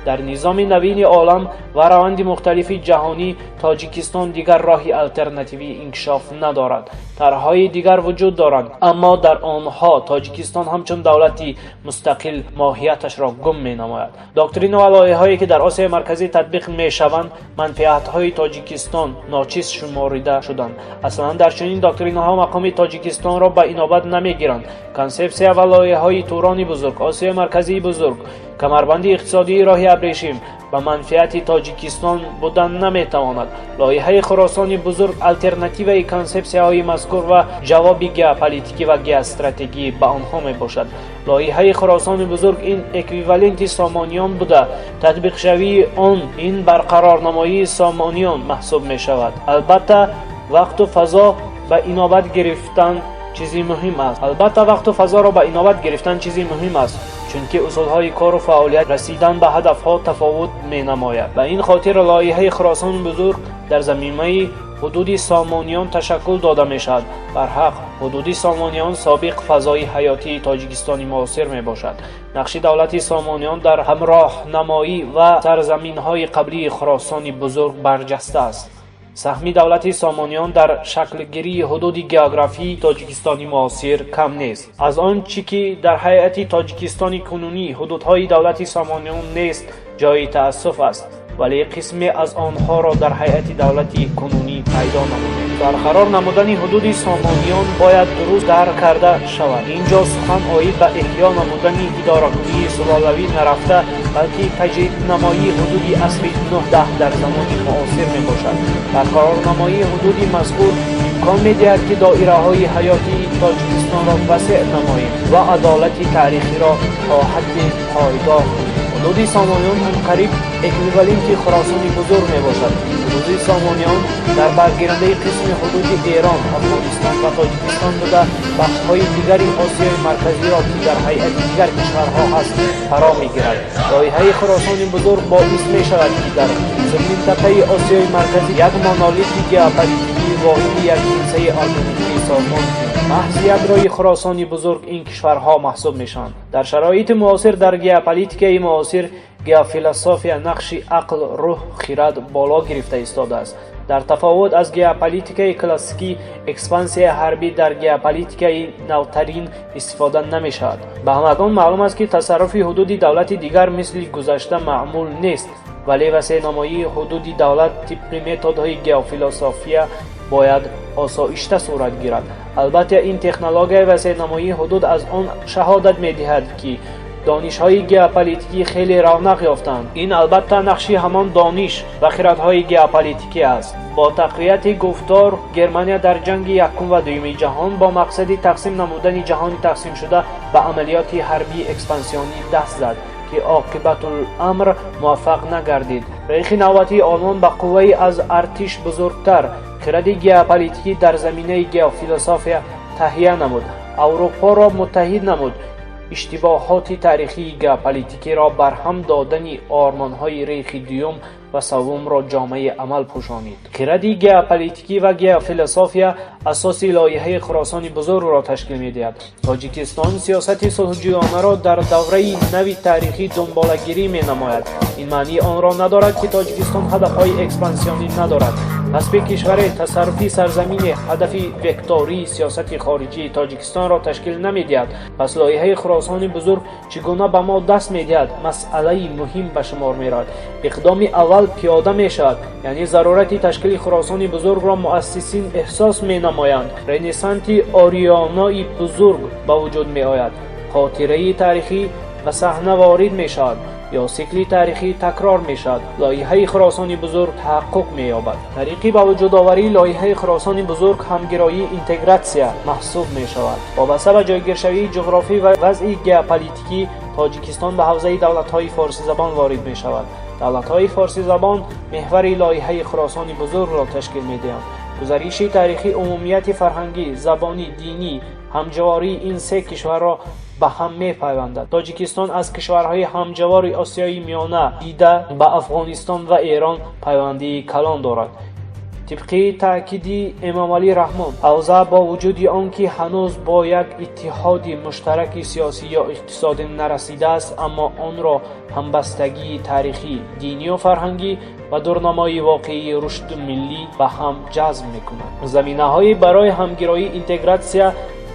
Дар низоми навини олам ва раванди мухталифи ҷаҳонӣ Тоҷикистон дигар роҳи алтернативии инкишоф надорад. Тарҳҳои дигар вуҷуд доранд, аммо дар онҳо Тоҷикистон ҳамчун давлати мустақил моҳияташро гум менамояд. Доктрина ва лоиҳаҳое, ки дар Осиёи Марказӣ татбиқ мешаванд, манфиатҳои Тоҷикистон ночиз шуморида шуданд. Аслан дар чунин доктринаҳо мақоми Тоҷикистонро ба инобат намегиранд. Консепсия ва лоиҳаҳои Турони бузург, Осиёи Марказии бузург, камарбанди иқтисодии роҳи абрешим ба манфиати Тоҷикистон будан наметавонад. Лоиҳаи Хуросони бузург алтернативаи консепсияҳои мазкур ва ҷавоби геополитикӣ ва геостратегӣ ба онҳо мебошад. Лоиҳаи Хуросони бузург ин эквиваленти Сомониён буда, татбиқшавии он ин барқарорнамоии Сомониён маҳсуб мешавад. Албатта, вақту фазо ба инобат гирифтан чизи муҳим аст. Албатта, вақту фазоро ба инобат гирифтан чизи муҳим аст, чунки усулҳои кору фаъолият, расидан ба ҳадафҳо тафовут менамояд. Ба ин хотир лоиҳаи Хуросони бузург дар замимаи ҳудуди Сомониён ташаккул дода мешавад. Барҳақ, ҳудуди Сомониён собиқ фазои ҳаётии Тоҷикистони муосир мебошад. Нақши давлати Сомониён дар ҳамроҳнамоӣ ва сарзаминҳои қаблии Хуросони бузург барҷаста аст. Саҳми давлати Сомониён дар шаклгирии ҳудуди географии Тоҷикистони муосир кам нест. Аз он чӣ ки дар ҳайати Тоҷикистони кунунӣ ҳудудҳои давлати Сомониён нест, ҷои таассуф аст, вале қисме аз онҳоро дар ҳайати давлати кунунӣ пайдо намудем. Барқарор намудани ҳудуди Сомониён бояд дуруст дарк карда шавад. Ин ҷо сухан оид ба эҳё намудани идоракунии сулолавӣ нарафта, балки таҷдиднамоии ҳудуди асри 9-10 дар замони муосир мебошад. Барқарорнамоии ҳудуди мазкур имкон медиҳад, ки доираҳои ҳаётии Тоҷикистонро васеъ намоем ва адолати таърихиро то ҳадде пойдор кунем. Ҳудуди Сомониён анқариб эквиваленти Хуросони бузург мебошад. Ҳудуди Сомониён дар баргирандаи қисми ҳудуди Эрон, Афғонистон ва Тоҷикистон буда, бахшҳои дигари Осиёи Марказиро, ки дар ҳайати дигар кишварҳо ҳаст, фаро мегирад. Лоиҳаи Хуросони бузург боис мешавад, ки дар субминтақаи Осиёи Марказӣ як монолити геополитикии воҳиди якҷинсаи органикӣ созмон кунем. Маҳз ядрои Хуросони бузург ин кишварҳо маҳсуб мешаванд. Дар шароити муосир, дар геополитикаи муосир геофилософия нақши ақл, рӯҳ, хирад боло гирифта истодааст. Дар тафовут аз геополитикаи классикӣ, экспансияи ҳарбӣ дар геополитикаи навтарин истифода намешавад. Ба ҳамагон маълум аст, ки тасарруфи ҳудуди давлати дигар мисли гузашта маъмул нест, вале васеънамоии ҳудуди давлат тибқи методҳои геофилософия бояд осоишта сурат гирад. Албатта, ин технологияи васеънамоии ҳудуд аз он шаҳодат медиҳад, ки донишҳои геополитикӣ хеле равнақ ёфтанд. Ин, албатта, нақши ҳамон дониш ва хирадҳои геополитикӣ аст. Бо тақвияти гуфтор Германия дар ҷанги якум ва дуюми ҷаҳон бо мақсади тақсим намудани ҷаҳони тақсимшуда ба амалиёти ҳарбии экспансионӣ даст зад, ки оқибатуламр муваффақ нагардид. Рейхи навбатии Олмон ба қувваи аз артиш бузургтар хиради геополитикӣ дар заминаи геофилософия таҳия намуд, Аврупоро муттаҳид намуд. Иштибоҳоти таърихии геополитикиро барҳам додани ормонҳои рейхи дуюм ва саввумро ҷомаи амал пӯшонид. Хиради геополитикӣ ва геофилософия асоси лоиҳаи Хуросони бузургро ташкил медиҳад. Тоҷикистон сиёсати сулҳҷӯёнаро дар давраи нави таърихӣ дунболагирӣ менамояд. Ин маънии онро надорад, ки Тоҷикистон ҳадафҳои экспансионӣ надорад. Ғасби кишваре, тасарруфи сарзамине ҳадафи вектории сиёсати хориҷии Тоҷикистонро ташкил намедиҳад. Пас лоиҳаи Хуросони бузург чӣ гуна ба мо даст медиҳад, масъалаи муҳим ба шумор меравад. Иқдоми аввал пиёда мешавад, яъне зарурати ташкили Хуросони бузургро муассисин эҳсос менамоянд. Ренессанси ориёнои бузург ба вуҷуд меояд, хотираи таърихӣ ба саҳна ворид мешавад ё сикли таърихӣ такрор мешавад, лоиҳаи Хуросони бузург таҳаққуқ меёбад. Тариқи ба вуҷудоварии лоиҳаи Хуросони бузург ҳамгироӣ, интегратсия маҳсуб мешавад. Вобаста ба ҷойгиршавии ҷуғрофӣ ва вазъи геополитикӣ Тоҷикистон ба ҳавзаи давлатҳои форсизабон ворид мешавад. Давлатҳои форсизабон меҳвари лоиҳаи Хуросони бузургро ташкил медиҳанд. Гузариши таърихӣ, умумияти фарҳангӣ, забонӣ, динӣ, ҳамҷавории ин се кишварро ба ҳам мепайвандад. Тоҷикистон аз кишварҳои ҳамҷавори Осиёи Миёна дида ба Афғонистон ва Эрон пайвандии калон дорад. Тибқи таъкиди Эмомалӣ Раҳмон, ҳавза бо вуҷуди он ки ҳанӯз бо як иттиҳоди муштараки сиёсӣ ё иқтисодӣ нарасидааст, аммо онро ҳамбастагии таърихӣ, динию фарҳангӣ ва дурнамои воқеии рушду миллӣ ба ҳам ҷазб мекунад. Заминаҳои барои ҳамгироӣ, интегратсия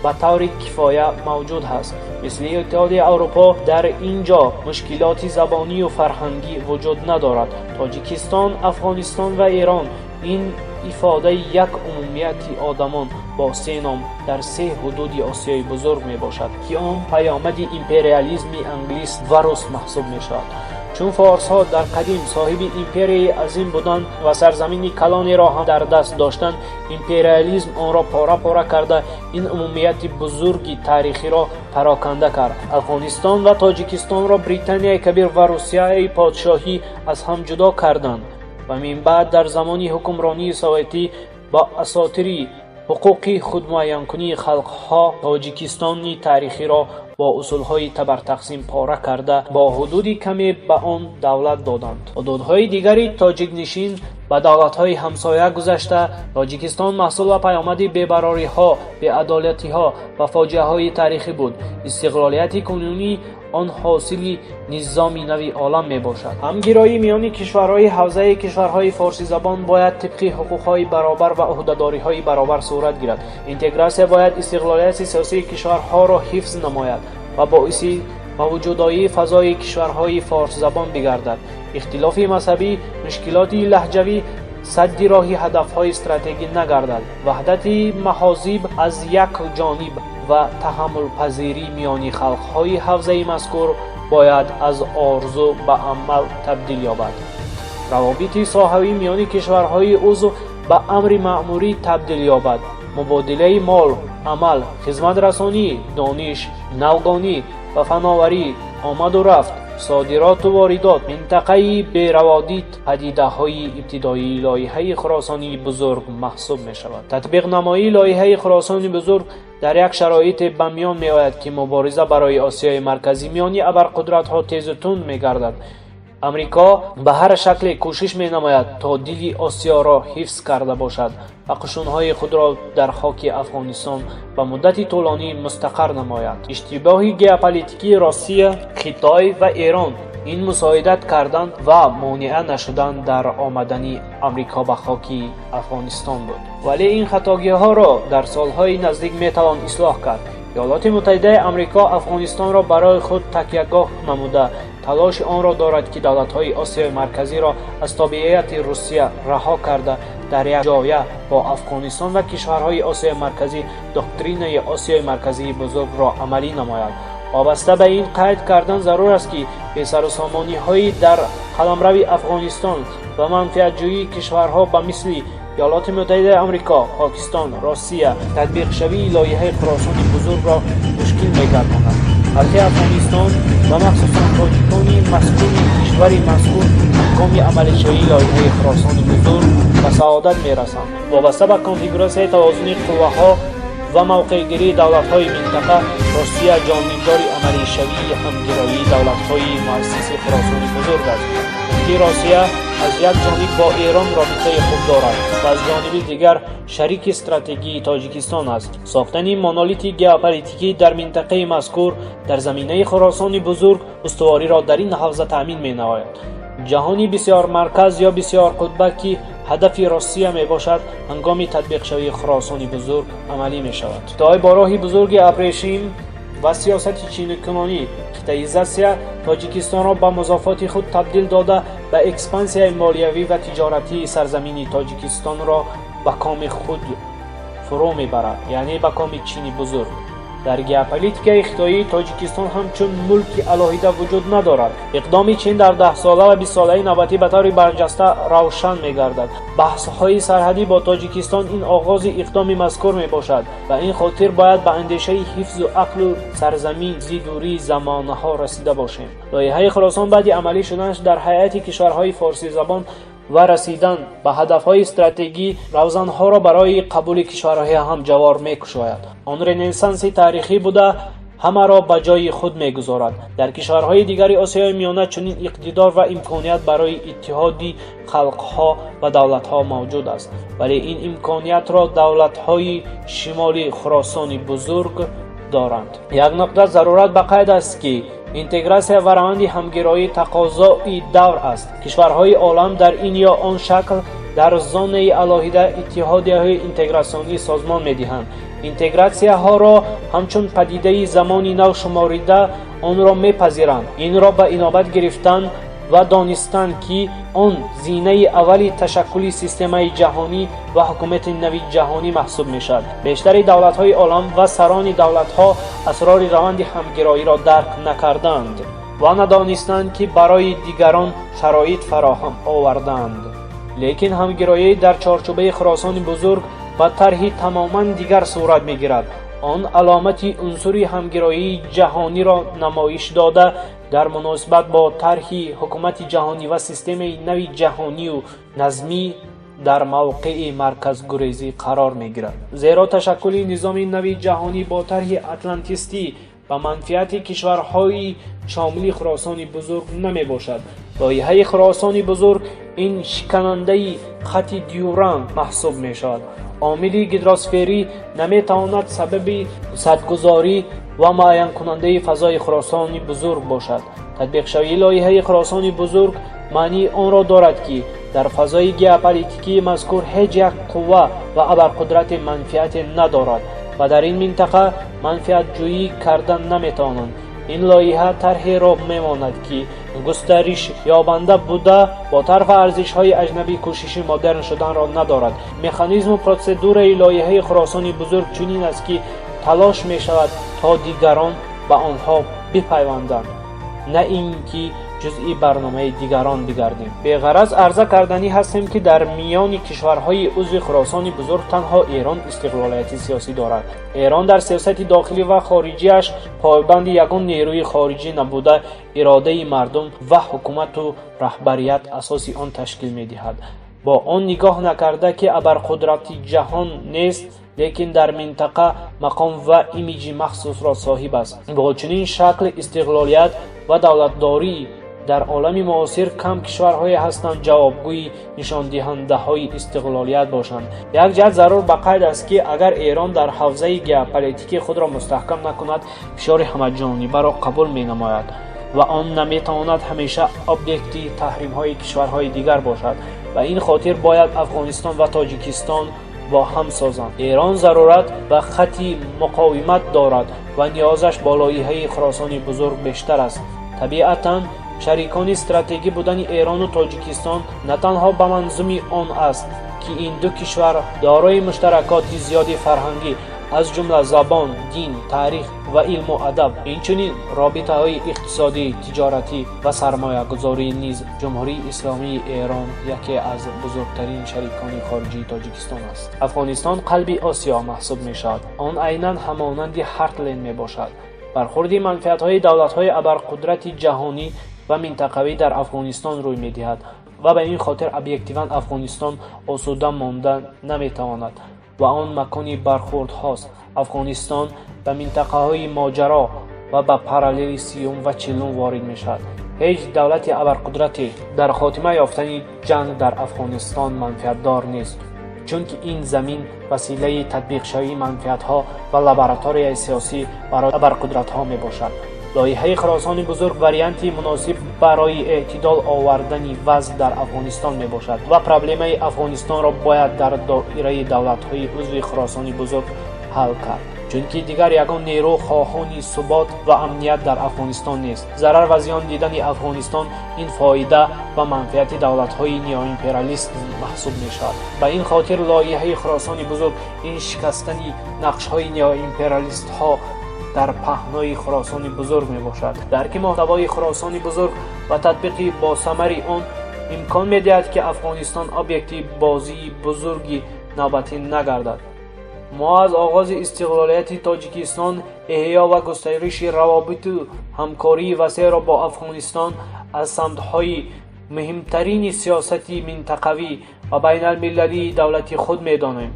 ба таври кифоя мавҷуд ҳаст. Мисли Иттиҳоди Аврупо дар ин ҷо мушкилоти забонию фарҳангӣ вуҷуд надорад. Тоҷикистон, Афғонистон ва Эрон ин ифодаи як умумияти одамон бо се ном дар се ҳудуди Осиёи Бузург мебошад, ки он паёмади империализми англис ва рус маҳсуб мешавад. Чун форсҳо дар қадим соҳиби империяи азим буданд ва сарзамини калонеро ҳам дар даст доштанд, империализм онро пора-пора карда, ин умумияти бузурги таърихиро пароканда кард. Афғонистон ва Тоҷикистонро Британияи Кабир ва Русияи подшоҳӣ аз ҳам ҷудо карданд ва минбаъд дар замони ҳукмронии советӣ бо асотири ҳуқуқи худмуайянкунии халқҳо Тоҷикистони таърихиро бо усулҳои табартақсим пора карда, бо ҳудуди каме ба он давлат доданд. Ҳудудҳои дигари тоҷикнишин ба давлатҳои ҳамсоя гузашта, Тоҷикистон маҳсул ва паёмади бебарориҳо, беадолатиҳо ва фоҷиаҳои таърихӣ буд. Истиқлолияти кунунӣ он ҳосили низоми нави олам мебошад. Ҳамгироӣ миёни кишварҳои ҳавзаи кишварҳои форсизабон бояд тибқи ҳуқуқҳои баробар ва ӯҳдадориҳои баробар сурат гирад. Интегратсия бояд истиқлолияти сиёсии кишварҳоро ҳифз намояд ва боиси ба вуҷудоии фазои кишварҳои форсзабон бигардад. Ихтилофи мазҳабӣ, мушкилоти лаҳҷавӣ садди роҳи ҳадафҳои стратегӣ нагардад. Ваҳдати маҳозиб аз як ҷониб ва таҳаммулпазирӣ миёни халқҳои ҳавзаи мазкур бояд аз орзу ба амал табдил ёбад. Равобити соҳавӣ миёни кишварҳои узв ба амри маъмурӣ табдил ёбад. Мубодилаи мол, амал, хизматрасонӣ, дониш, навгонӣ ва фановарӣ, омаду рафт, содироту воридот, минтақаи бераводид падидаҳои ибтидоии лоиҳаи Хуросонии Бузург маҳсуб мешавад. Татбиқнамоии лоиҳаи Хуросони Бузург дар як шароите ба миён меояд, ки мубориза барои Осиёи Марказӣ миёни абарқудратҳо тезу тунд мегардад. Амрико ба ҳар шакле кӯшиш менамояд, то дили Осиёро ҳифз карда бошад ва қушунҳои худро дар хоки Афғонистон ба муддати тӯлонӣ мустақар намояд. Иштибоҳи геополитикии Россия, Хитой ва Эрон ин мусоидат кардан ва монеа нашудан дар омадани Амрико ба хоки Афғонистон буд. Вале ин хатогиҳоро дар солҳои наздик метавон ислоҳ кард. Иёлоти Муттаҳидаи Амрико Афғонистонро барои худ такягоҳ намуда, талоши онро дорад, ки давлатҳои Осиёи Марказиро аз тобеияти Русия раҳо карда, дар як ҷоя бо Афғонистон ва кишварҳои Осиёи Марказӣ доктринаи Осиёи Марказии Бузургро амалӣ намояд. Вобаста ба ин қайд кардан зарур аст, ки бесарусомониҳои дар қаламрави Афғонистон ва манфиатҷӯии кишварҳо ба мисли Иёлоти Муттаҳидаи Амрико, Покистон, Россия татбиқшавии лоиҳаи Хуросони Бузургро мушкил мегардонад. Халқи Афғонистон ва махсусан тоҷикони маскуни кишвари мазкур ҳангоми амалишавии лоиҳаи Хуросони Бузург ба саодат мерасанд. Вобаста ба конфигуратсияи тавозуни қувваҳо ва мавқеъгирии давлатҳои минтақа, Россия ҷонибдори амалишавии ҳамгироии давлатҳои муассиси Хуросони Бузург аст, чунки Россия аз як ҷониб бо Эрон робитаи хуб дорад ва аз ҷониби дигар шарики стратегии Тоҷикистон аст. Сохтани монолити геополитикӣ дар минтақаи мазкур дар заминаи Хуросони Бузург устувориро дар ин ҳавза таъмин менамояд. Ҷаҳони бисёрмарказ ё бисёрқутба, ки ҳадафи Россия мебошад, ҳангоми татбиқшавии Хуросони Бузург амалӣ мешавад. Хитой бо роҳи бузурги абрешим ва сиёсати чиникунонӣ, қитъаизатсия, Тоҷикистонро ба музофоти худ табдил дода, ба экспансияи молиявӣ ва тиҷоратии сарзамини Тоҷикистонро ба коми худ фурӯ мебарад, яъне ба коми Чини Бузург. Дар геополитикаи хитоӣ Тоҷикистон ҳамчун мулки алоҳида вуҷуд надорад. Иқдоми Чин дар даҳсола ва бистсолаи навбатӣ ба таври барҷаста равшан мегардад. Баҳсҳои сарҳадӣ бо Тоҷикистон ин оғози иқдоми мазкур мебошад. Ба ин хотир бояд ба андешаи ҳифзу ақлу сарзамин зиддурии замонаҳо расида бошем. Лоиҳаи Хуросон баъди амалӣ шуданаш дар ҳайати кишварҳои форсизабон ва расидан ба ҳадафҳои стратегӣ равзанҳоро барои қабули кишварҳои ҳамҷавор мекушояд. Он ренессанси таърихӣ буда. ҳамаро ба ҷои худ мегузорад. Дар кишварҳои дигари Осиёи Миёна чунин иқтидор ва имконият барои иттиҳоди халқҳо ва давлатҳо мавҷуд аст, вале ин имкониятро давлатҳои шимоли Хуросони Бузург доранд. Як нуқта зарурат ба қайд аст, ки интегратсия ва раванди ҳамгироӣ тақозои давр аст. Кишварҳои олам дар ин ё он шакл дар зонаи алоҳида иттиҳодияҳои интегратсионӣ созмон медиҳанд. Интегратсияҳоро ҳамчун падидаи замони нав шуморида, онро мепазиранд. Инро ба инобат гирифтан ва донистан, ки он зинаи аввали ташаккули системаи ҷаҳонӣ ва ҳукумати нави ҷаҳонӣ маҳсуб мешавад. Бештари давлатҳои олам ва сарони давлатҳо асрори раванди ҳамгироиро дарк накарданд ва надонистанд, ки барои дигарон шароит фароҳам оварданд. Лекин ҳамгироӣ дар чорчӯбаи Хуросони Бузург ба тарҳи тамоман дигар сурат мегирад. Он аломати унсури ҳамгироии ҷаҳониро намоиш дода, дар муносибат бо тарҳи ҳукумати ҷаҳонӣ ва системаи нави ҷаҳонию назмӣ дар мавқеи марказгурезӣ қарор мегирад, зеро ташаккули низоми нави ҷаҳонӣ бо тарҳи атлантистӣ ба манфиати кишварҳои шомили Хуросони Бузург намебошад. Лоиҳаи Хуросони Бузург ин шиканандаи хати Дюранд маҳсуб мешавад. Омили гидросферӣ наметавонад сабаби садгузорӣ ва муайянкунандаи фазои Хуросони Бузург бошад. Татбиқшавии лоиҳаи Хуросони Бузург маънии онро дорад, ки дар фазои геополитикии мазкур ҳеҷ як қувва ва абарқудрати манфиате надорад ва дар ин минтақа манфиатҷӯӣ карда наметавонанд. Ин лоиҳа тарҳеро мемонад, ки густариш ёбанда буда, бо тарҳ ва арзишҳои аҷнабӣ кӯшиши модерн шуданро надорад. Механизму протседураи лоиҳаи Хуросони Бузург чунин аст, ки талош мешавад, то дигарон ба онҳо бипайванданд, на ин ки ҷузъи барномаи дигарон бигардем. Беғараз арза карданӣ ҳастем, ки дар миёни кишварҳои узви Хуросони Бузург танҳо Эрон истиқлолияти сиёсӣ дорад. Эрон дар сиёсати дохилӣ ва хориҷиаш пойбанди ягон нерӯи хориҷӣ набуда, иродаи мардум ва ҳукумату раҳбарият асоси он ташкил медиҳад. Бо он нигоҳ накарда, ки абарқудрати ҷаҳон нест, лекин дар минтақа мақом ва имиҷи махсусро соҳиб аст. Бо чунин шакли истиқлолият ва давлатдорӣ дар олами муосир кам кишварҳое ҳастанд, ҷавобгӯи нишондиҳандаҳои истиқлолият бошанд. Як ҷиҳат зарур ба қайд аст, ки агар Эрон дар ҳавзаи геополитикӣ худро мустаҳкам накунад, фишори ҳамаҷонибаро қабул менамояд ва он наметавонад ҳамеша объекти таҳримҳои кишварҳои дигар бошад. Ба ин хотир бояд Афғонистон ва Тоҷикистон бо ҳам созанд. Эрон зарурат ба хати муқовимат дорад ва ниёзаш бо лоиҳаи Хуросони Бузург бештар аст. Табиатан, шарикони стратегӣ будани Эрону Тоҷикистон на танҳо ба манзуми он аст, ки ин ду кишвар дорои муштаракоти зиёди фарҳангӣ, аз ҷумла забон, дин, таърих ва илму адаб, инчунин робитаҳои иқтисодӣ, тиҷоратӣ ва сармоягузорӣ низ. Ҷумҳурии Исломии Эрон яке аз бузургтарин шарикони хориҷии Тоҷикистон аст. Афғонистон қалби Осиё маҳсуб мешавад. Он айнан ҳамонанди Ҳартленд мебошад. Бархурди манфиатҳои давлатҳои абарқудрати ҷаҳонӣ ва минтақавӣ дар Афғонистон рӯй медиҳад ва ба ин хотир объективан Афғонистон осуда монда наметавонад ва он макони бархурдҳост. Афғонистон ба минтақаҳои моҷаро ва ба параллели сиюм ва чилум ворид мешавад. Ҳеҷ давлати абарқудрате дар хотима ёфтани ҷанг дар Афғонистон манфиатдор нест, чунки ин замин василаи татбиқшавии манфиатҳо ва лабораторияи сиёсӣ барои абарқудратҳо мебошад. Лоиҳаи Хуросони Бузург варианти муносиб барои эътидол овардани вазъ дар Афғонистон мебошад ва проблемаи Афғонистонро бояд дар доираи давлатҳои узви Хуросони Бузург ҳал кард, чунки дигар ягон нерӯ хоҳони субот ва амният дар Афғонистон нест. Зарар ва зиён дидани Афғонистон ин фоида ва манфиати давлатҳои неоимпериалист маҳсуб мешавад. Ба ин хотир лоиҳаи Хуросони Бузург ин шикастани нақшҳои неоимпериалистҳо дар паҳнои Хуросони Бузург мебошад. Дарки муҳтавои Хуросони Бузург ва татбиқи босамари он имкон медиҳад, ки Афғонистон объекти бозии бузурги навбатӣ нагардад. Мо аз оғози истиқлолияти Тоҷикистон эҳё ва густариши равобиту ҳамкории васеъро бо Афғонистон аз самтҳои муҳимтарини сиёсати минтақавӣ ва байналмилалии давлати худ медонем.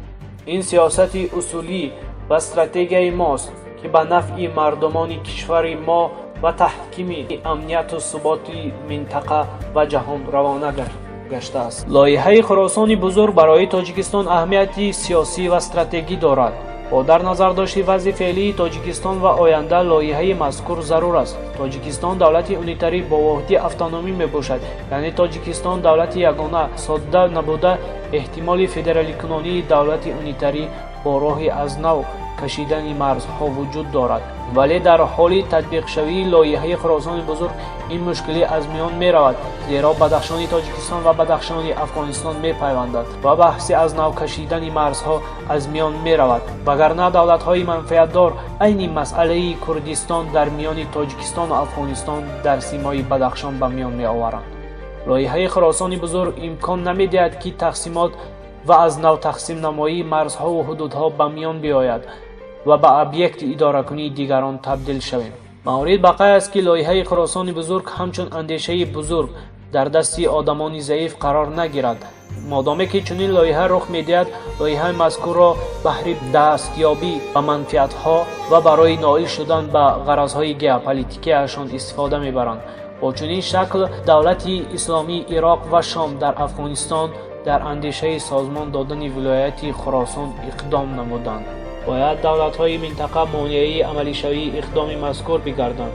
Ин сиёсати усулӣ ва стратегияи мост, ки ба нафъи мардумони кишвари мо ва таҳкими амнияту суботи минтақа ва ҷаҳон равона гаштааст. Лоиҳаи Хуросони Бузург барои Тоҷикистон аҳамияти сиёсӣ ва стратегӣ дорад. Бо дар назардошти вазъи феълии Тоҷикистон ва оянда, лоиҳаи мазкур зарур аст. Тоҷикистон давлати унитарӣ бо воҳиди автономӣ мебошад, яъне Тоҷикистон давлати ягона содда набуда, эҳтимоли федераликунонии давлати унитарӣ бо роҳи аз нав кашидани марзҳо вуҷуд дорад. Вале дар ҳоли татбиқшавии лоиҳаи Хуросони Бузург ин мушкилӣ аз миён меравад, зеро Бадахшони Тоҷикистон ва Бадахшони Афғонистон мепайвандад ва баҳси аз нав кашидани марзҳо аз миён меравад. Вагарна давлатҳои манфиатдор айни масъалаи Курдистон дар миёни Тоҷикистону Афғонистон дар симои Бадахшон ба миён меоваранд. Лоиҳаи Хуросони Бузург имкон намедиҳад, ки тақсимот ва аз нав тақсимнамоии марзҳову ҳудудҳо ба миён биёяд ва ба объекти идоракунии дигарон табдил шавем. Маврид ба қайд аст, ки лоиҳаи Хуросони Бузург ҳамчун андешаи бузург дар дасти одамони заиф қарор нагирад. Модоме ки чунин лоиҳа рух медиҳад, лоиҳаи мазкурро баҳри дастёбӣ ба манфиатҳо ва барои ноил шудан ба ғаразҳои геополитикиашон истифода мебаранд. Бо чунин шакл давлати исломии Ироқ ва Шом дар Афғонистон дар андешаи созмон додани вилояти Хуросон иқдом намуданд. Бояд давлатҳои минтақа монеаи амалишавии иқдоми мазкур бигарданд.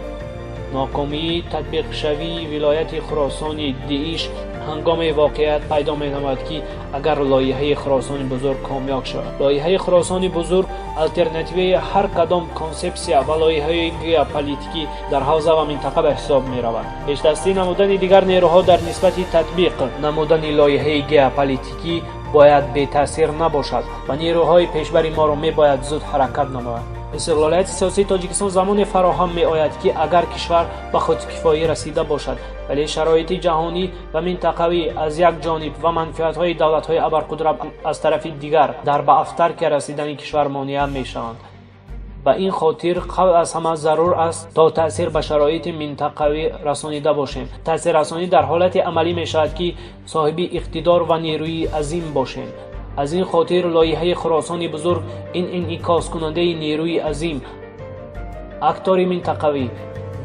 Нокомии татбиқшавии вилояти Хуросони ДИИШ ҳангоме воқеият пайдо менамояд, ки агар лоиҳаи Хуросони Бузург комёб шавад. Лоиҳаи Хуросони Бузург алтернативаи ҳар кадом консепсия ва лоиҳаи геополитикӣ дар ҳавза ва минтақа ба ҳисоб меравад. Пешдастӣ намудани дигар нерӯҳо дар нисбати татбиқ намудани лоиҳаи геополитикӣ бояд бетаъсир набошад ва нерӯҳои пешбари моро мебояд зуд ҳаракат намояд. Истиқлолияти сиёсии Тоҷикистон замоне фароҳам меояд, ки агар кишвар ба худкифоӣ расида бошад. Вале шароити ҷаҳонӣ ва минтақавӣ аз як ҷониб ва манфиатҳои давлатҳои абарқудрат аз тарафи дигар дар ба автаркия расидани кишвар монеа мешаванд. Ба ин хотир қабл аз ҳама зарур аст, то таъсир ба шароити минтақавӣ расонида бошем. Таъсиррасонӣ дар ҳолате амалӣ мешавад, ки соҳиби иқтидор ва нерӯи азим бошем. Аз ин хотир лоиҳаи Хуросони Бузург ин инъикоскунандаи нерӯи азим, актори минтақавӣ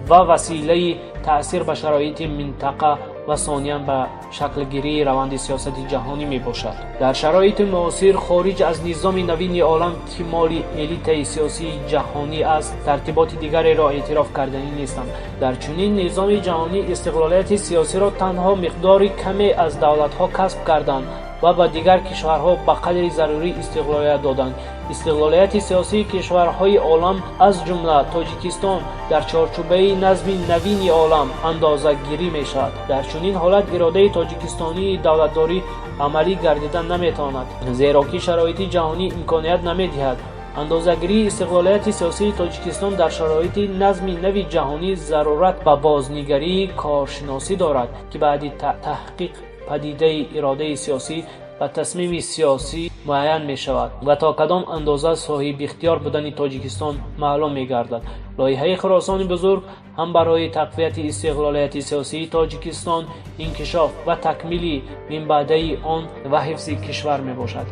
ва василаи таъсир ба шароити минтақа ва сониян ба шаклгирии раванди сиёсати ҷаҳонӣ мебошад. Дар шароити муосир, хориҷ аз низоми навини олам, ки моли элитаи сиёсии ҷаҳонӣ аст, тартиботи дигареро эътироф карданӣ нестанд. Дар чунин низоми ҷаҳонӣ истиқлолияти сиёсиро танҳо миқдори каме аз давлатҳо касб карданд ва ба дигар кишварҳо ба қадри зарурӣ истиқлолият доданд. Истиқлолияти сиёсии кишварҳои олам, аз ҷумла Тоҷикистон, дар чорчӯбаи назми навини олам андозагирӣ мешавад. Дар чунин ҳолат иродаи тоҷикистонии давлатдорӣ амалӣ гардида наметавонад, зеро ки шароити ҷаҳонӣ имконият намедиҳад. Андозагирии истиқлолияти сиёсии Тоҷикистон дар шароити назми нави ҷаҳонӣ зарурат ба бознигарии коршиносӣ дорад, ки баъди таҳқиқ падидаи иродаи сиёсӣ ва тасмими сиёсӣ муайян мешавад ва то кадом андоза соҳибихтиёр будани Тоҷикистон маълум мегардад. Лоиҳаи Хуросони Бузург ҳам барои тақвияти истиқлолияти сиёсии Тоҷикистон, инкишоф ва такмили минбаъдаи он ва ҳифзи кишвар мебошад.